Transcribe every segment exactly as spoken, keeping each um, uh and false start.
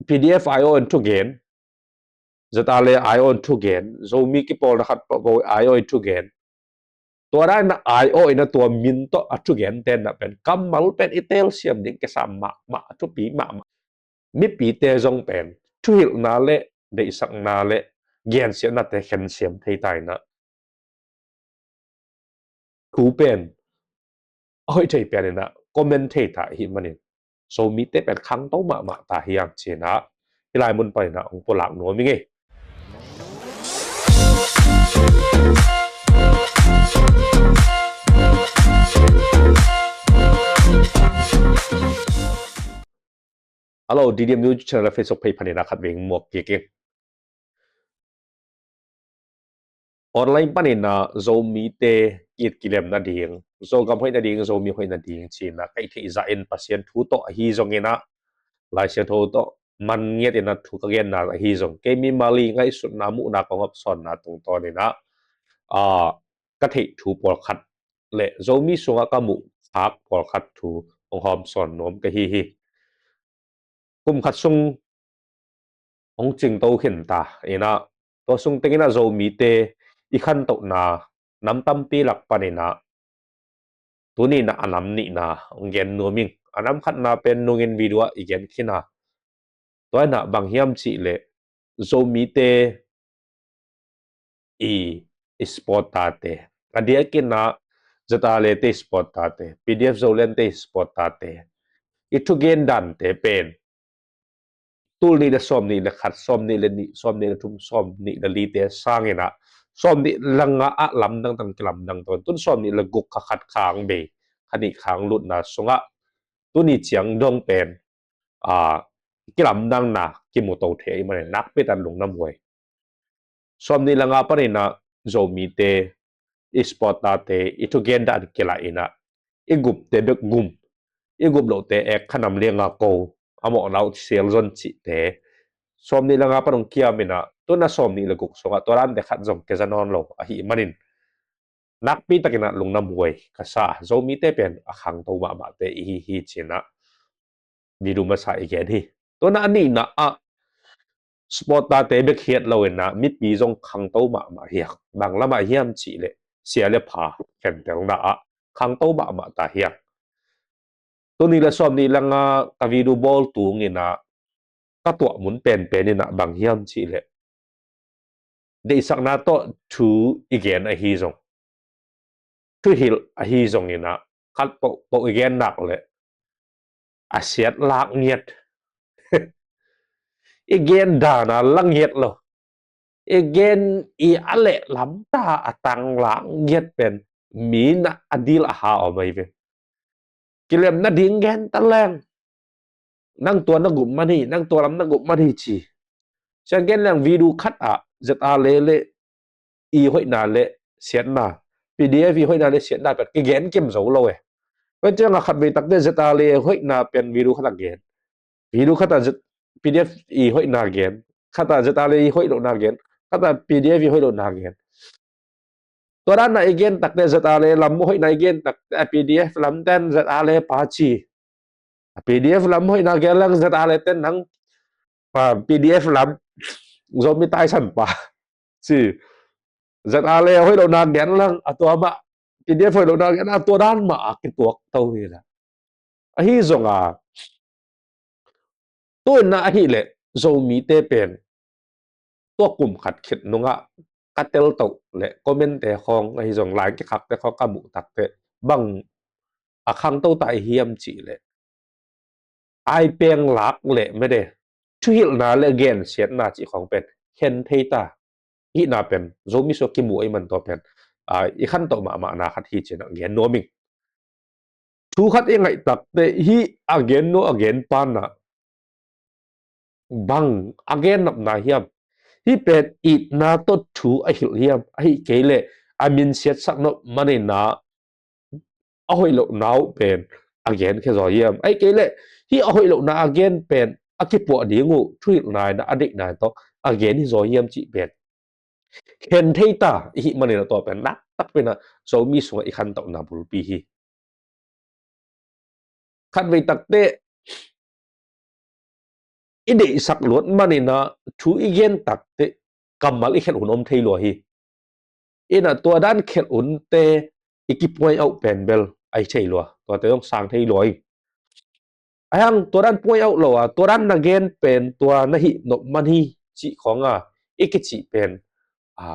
PDF aiawh in thugen, ZRA aiawh in thugen, Zomi kipawlna khat pawh aiawh in thugen. Tua dan in aiawh in a tua min tawh a thugente in pen kammal pen i telsiam ding kisam mahmah, a thupi mahmah. Mipite zong pen thuhilhna le deihsakna le gensiatnate khensiam thei ta in a, thu pen a hoih thei pen in a comment thei ta ahih manin, Zomite pen khangto mahmah ta hiam ci in a, hih lai mun pan in a hong pulak nuam ing ei. Hello, DDM News Channel Facebook page pan in a khatvei muak kik ing. Online pan in a Zomite ki-it kilem nading, Zogam hoih nading, Zomi hoih nading ci in a ka hih theih zah in Pasian thu tawh ahi zongin a, Lai Siangtho tawh man ngiat in a thu ka genna ahi zong, kei mimal i ngaihsutna, muhna, kong hawmsawnna tungtawn in a, a, ka theih thu pawlkhat le Zomi sungah ka muh khak pawlkhat thu hong hawmsawn nuam ka hi hi. Kum khat sung hong cingto khin ta in a, tua sung teng in a Zomite i khantohna nam tampi lak pan in a, tuni in a a nam nihna hong gen nuam ing. A nam khatna pen nung in video ah i gen khin a, tua in a bang hiam cih leh Zomite i, i supporter-te, a diakin a ZRA-te i supporter-te, PDF Zoland-te i supporter-te i thugen dante pen tul nih le sawm nih le khat, sawm nih le nih, sawm nih le thum, sawm nih le lite sangin a, sawm nih le nga ah lamdang tang kilamdang tawn tun, sawm nih le guk kha khat khang bei, kha nih khang lutna sungah tuni ciang dong pen, a, kilamdangna kimu to thei ahih manin nakpi tak lungnuam huai. Sawm nih le nga pan in a Zomite i supporter-te i thugen dan kilah in a, i gupte bek gum, i gup lohte ek kha nam lianga ko, a mawhna uh sial zon cihte sawm nih le nga pan hong kiam in a, tun a sawm nih le guk sungah tua dante khat zong kiza nawn lo ahih manin nakpi takin a lungnuam huai ka sa. Zomite pen a khangto mahmahte i hi hi ci in a video masa i gen hi. Tua in a a nihna ah supporter-te bek hi lo in a mipi zong khangto mahmah hi a, bang lamah hiam cih leh sia le pha khentelna ah khangto mahmah ta hi a. Tul nih le sawm nih le nga ka video bawl tung in a ka tuah mun penpen in a bang hiam cih leh deihsakna tawh thu i gen ahi zong, thuhilh ahi zongin a, khat pawh pawh i gen nak leh a siat lak ngiat. I gen dan a la ngiat lo. I gen i a lehlam ta a tang lak ngiat pen mi in a dil a ha om ahi ve. Kilem nading gen ta leng, nang tua na gup man hi, nang tua lam na gup man hi ci. Siang gen leng video khat ah ZRA le i hoihna le siatna, PDF i hoihna le siatna pen kigen kim zo lo e. Pen ciang a khatvei takte ZRA le hoihna pen video khat ah gen, video khat ah Z-, PDF i hoihna gen, khat ah ZRA le i hoih lohna gen, khat ah PDF i hoih lohna gen. Tua dan a i gen takte ZRA le lam hoihna i gen takte a PDF lam ten ZRA le pa ci. A PDF lam hoihna gen leng ZRA le ten nang, a, PDF lam Zomi taisan pa ci. ZRA le hoih lohna gen leng a tua mah, PDF hoih lohna gen a tua dan mah a kituak to hi la. Ahi zong a, tu in a ahih leh Zomite pen tua kum khat khit nungah ka teltoh le comment-te khawng ahi zong, line kikhakte khawng ka muh takte bang a khangto ta i hiam cih leh ai peng lak le mede thuhilhna le gensiatna cih khawng pen khen thei ta hihna pen Zomi sua kimu ahih man tua pen, a, i khantoh mahmahna khat hi ci in a gen nuam ing. Thu khat i ngaih takte hih a gen nu a gen pan a bang a gen nopna hiam? Hih pen itna tawh thu a hilh hiam? Ahih kei leh a minsiatsak nop man in a a hoih lohna uh pen a gen khia zaw hiam? Ahih kei leh hih a hoih lohna a gen pen a kipuah ding uh thuhilhna in a deihna tawh a gen hi zaw hiam cih pen khen thei ta i hih man in a tua pen nakpi takin a Zomi sungah i khantohna bulpi hi. Khatvei takte i deihsak luat manin ah thu i gen takteh kammal i khelh hun om thei lua hi. Inah tua dan khelh hunte i ki point out pen bel ahi thei lua, tuate zong sang thei lua hi. Ahi hang tua dan point out lo a, tua dan na gen pen tua na hih nop man hi cih khawng a i kicih pen a,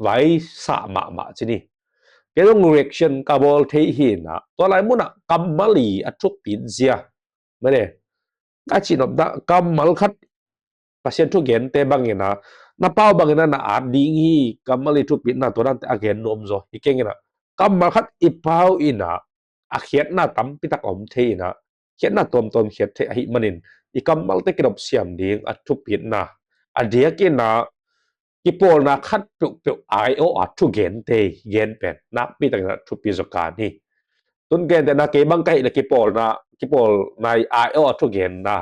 vaisah mahmah ci ni. Kei zong reaction ka bawl thei hi inah, tua lai munah kammal i a thupit zia mene ka cihnopna kammal khat Pasian thugente bangin ah, na pau bangin ah na at ding hi, kammal i thupitna tua dante a gen nuam zaw hi keng inah, kammal khat i pau inah a khiatna tampi tak om thei inah, khiatna tuamtuam khiat thei ahih manin i kammalte kidop siam ding a thupitna, a diakin ah kipawlna khat peuhpeuh ai-awh a thugente gen pen nakpi takin ah thupi zaw kan hi. Tun gentehna kei bang ka hih le kipawlna, kipawlna i ai-awh a thugenna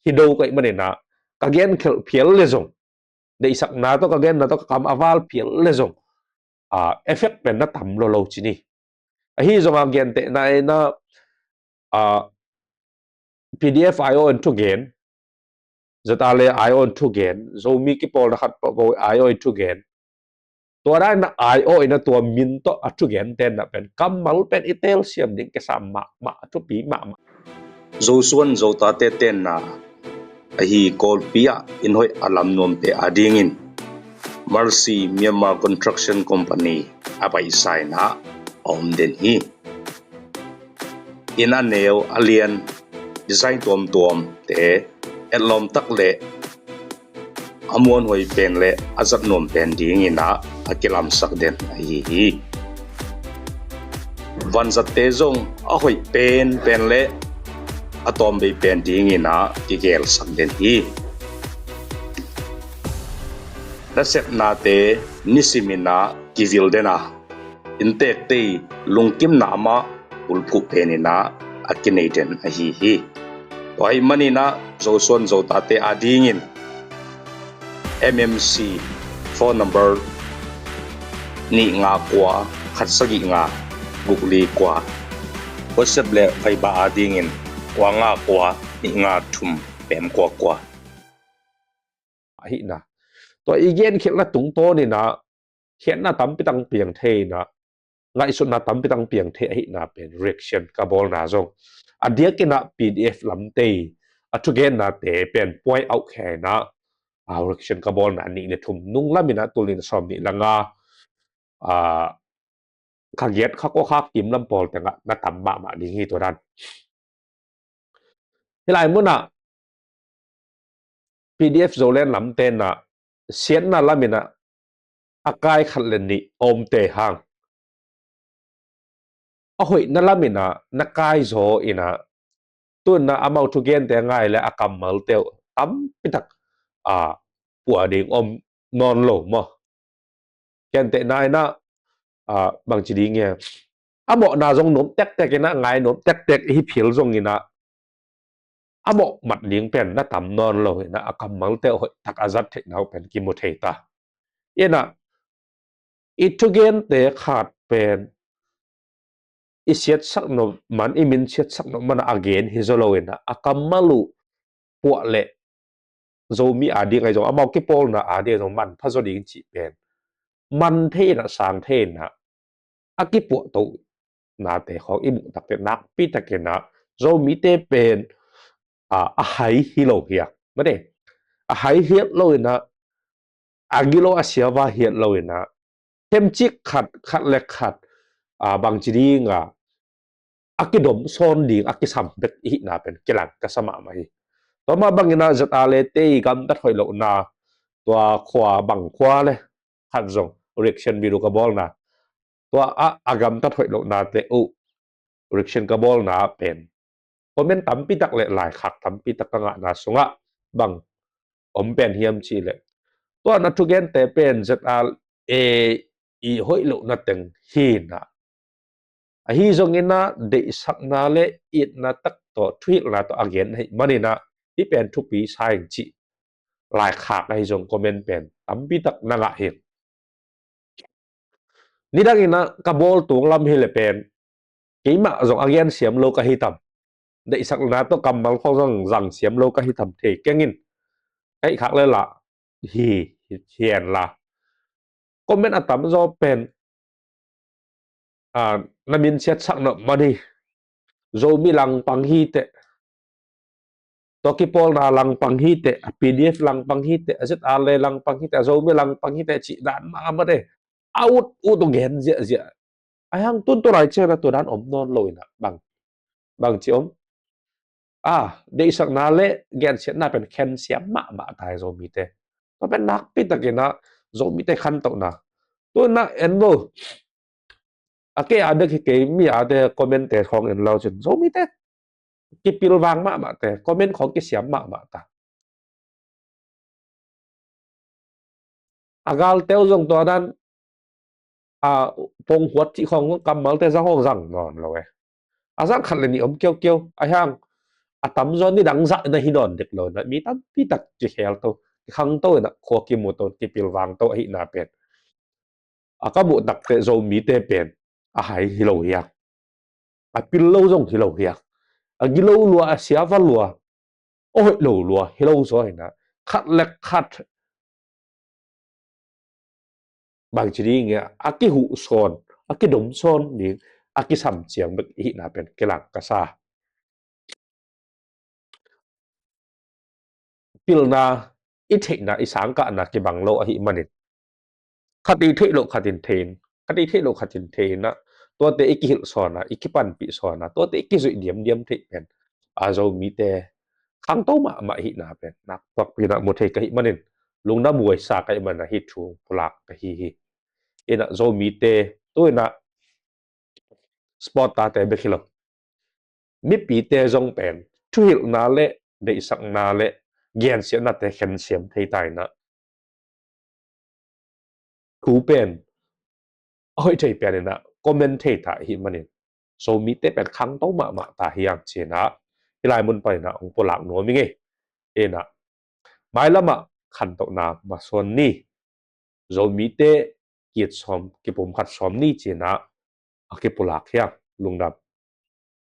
hi do ka hih manin ah ka gen khelh phial le zong, deihsakna tawh ka genna tawh ka kam a val phial le zong a, effect pen na tam lo lo ci ni. Ahi zong a gentehna inah a, PDF ai-awh in thugen, ZRA ai-awh in thugen, Zomi kipawlna khat peuhpeuh ai-awh in thugen, tua dan inah ai-awh inah tua min tawh a thugen tenna pen kammal pen i telsiam ding kisa mahmah, a thupi mahmah. Zosuan Zotate tenna ahi Kawlpi ah inn hoih a lam nuamte adingin Mercy Myanmar Construction Company a paisa inah a om den hi. Inn a neu a lian, design tuamtuamte etlawm tak le a muanhuai pen le a zat nuam pen dingin ah a kilamsak den ahi hi. Vanzatte zong a hoih pen pen le a tawmbei pen dingin ah kigelsak den hi. Nasepnate nisimin ah kivil den a, inntekte i lungkimna amah bulphuh penin ah a kinei den ahi hi. Tua ahih manin ah Zosuan Zotate adingin MMC phone number nih nga kua khat sagih nga guk li kua, WhatsApp le Viber adingin kua nga kua nih nga thum pem kua kua. Ahihna, tua i genkhelhna tungtawnin ah khiatna tampi tang piang thei inah, ngaihsutna tampi tang piang thei ahihna pen reaction ka bawlna zong, a diakin ah PDF lamte i a thugennate pen point out khe inah, a, reaction ka bawlna nih le thum nung lamin ah tul nih le sawm nih le nga, a, kha giat kha kua kha kim lam pawl tengah na tam mahmah ding hi tua dan. Hih lai munah PDF Zoland lam tenah siatna lamin ah a kai khat le nih a omte hang, a hoihna lamin ah na kai zaw inah, tun ah amau thugente ngai le a kammalte uh tampi tak a puah ding om nawn lo maw? Gentehna inah, a, bangci ding e, a mawhna zong nuam tektek inah, ngai nuam tektek hi phial zongin ah, a mawh mat ding pen na tam nawn lo inah, a kammalte hoih tak a zat theihna uh pen kimu thei ta. Inah i thugente khat pen i siatsak nop man, i min siatsak nop man a gen hi zaw lo inah, a kammal uh puah le Zomi ading ahi zong, amau kipawlna ading ahi zong manpha zaw ding cih pen man thei inah, sang thei inah, a kipuahtohnate khawng i muh takteh nakpi takin ah Zomite pen, a, a hai hi lo hi a, mate, a hai hiat lo inah, a gilo a siava hiat lo inah, themcik khat, khat le khat, a, bangci ding a, a kidom sawn ding a kisam bek i hihna pen kilang ka sa mahmah hi. Tua mah bangin ah ZRA-te i gamtat hoih lohna, tua khua bang khua le khat zong reaction video ka bawlna, tua a, a gamtat hoih lohnate uh reaction ka bawlna pen comment tampi tak le laikhak tampi tak ka ngahna sungah bang om pen hiam cih leh, tua na thugente pen ZRA i hoih lohna teng hi inah, ahi zongin ah deihsakna le itna tak tawh thuhilhna tawh a gen ahih manin ah hih pen thupi sa ing cih laikhak ahi zong comment pen tampi tak na ngah hi. Nidangin ah ka bawl tung lam hi le pen keimah zong a gen siam lo ka hi tam. deihsakna tawh kammal khawng zang, zang siam lo ka hi tham thei keng in. Ka hih khak le lah hi, hi, hi hen la. Comment a tamzaw pen, a, na min siatsak nawh mah ni. Zomi langpang hi teh. Tua kipawlna langpang hi teh, a P D F langpang hi teh, a Z R A langpang hi teh, a Zomi langpang hi teh, cih dan mah mah teh. A ut ut uh gen ziahziah. A hang tun tua lai ciang na tua dan om nawn lo in ah bang, bang ci om. A, deihsakna le gensiatna pen khensiam mahmah ta hi Zomite. Tua pen nakpi takin ah Zomite khantohna. Tu in ah en lo. A kei a dek hi kei, mi a te comment te khawng en lo cin Zomite kipilvang mahmah te, comment khawng kisiam mahmah ta. A galteu zong tua dan, a, ponghuat cih khawng kammalte zang hong zang nawn lo e. A zang khat le nih om kiaukiau, a hiang a tamzaw nidang zah na hi nawn dek lo in ah mi tampi tak kikhel to, kikhang to in ah khua kimu to, kipilvang to ahihna pen. A ka muh takte Zomite pen a hai hi lo hiang. A pil lo zong hi lo hiang. A gilo lua, a siava lua, a hoih lo lua hi lo zaw in ah khat le khat bang ci ding e, a kihuh sawn, a kidom sawn ding, a kisam ciang bek ihihna pen kilang ka sa. Pilna, i theihna, i sangkahna kibang lo ahih manin khat i theih loh khat in thei in, khat i theih loh khat in thei in ah, tuate i kihilh sawn a, i kipanpih sawn a, tuate i kizuih diamdiam theih pen a Zomite khangto mahmah ahihna pen naktuak pi in ah mu thei ka hih manin lungdam huaisa ka hih manin ah hih thu pulak ka hi hi. In ah Zomite tu in ah sport tate bek hi lo, mipite zong pen thuhilhna le deihsakna le gensiatnate khensiam thei ta in ah thu pen a hoih thei pian in ah comment thei ta ahih manin Zomite pen khangto mahmah ta hiang ci in ah hih lai mun pan in ah hong pulak nuam ing e. In ah mailam ah khantohna masuan ni, Zomite kit sawm, kipumkhat sawm ni ci in ah a kipulak hiang. Lungdam.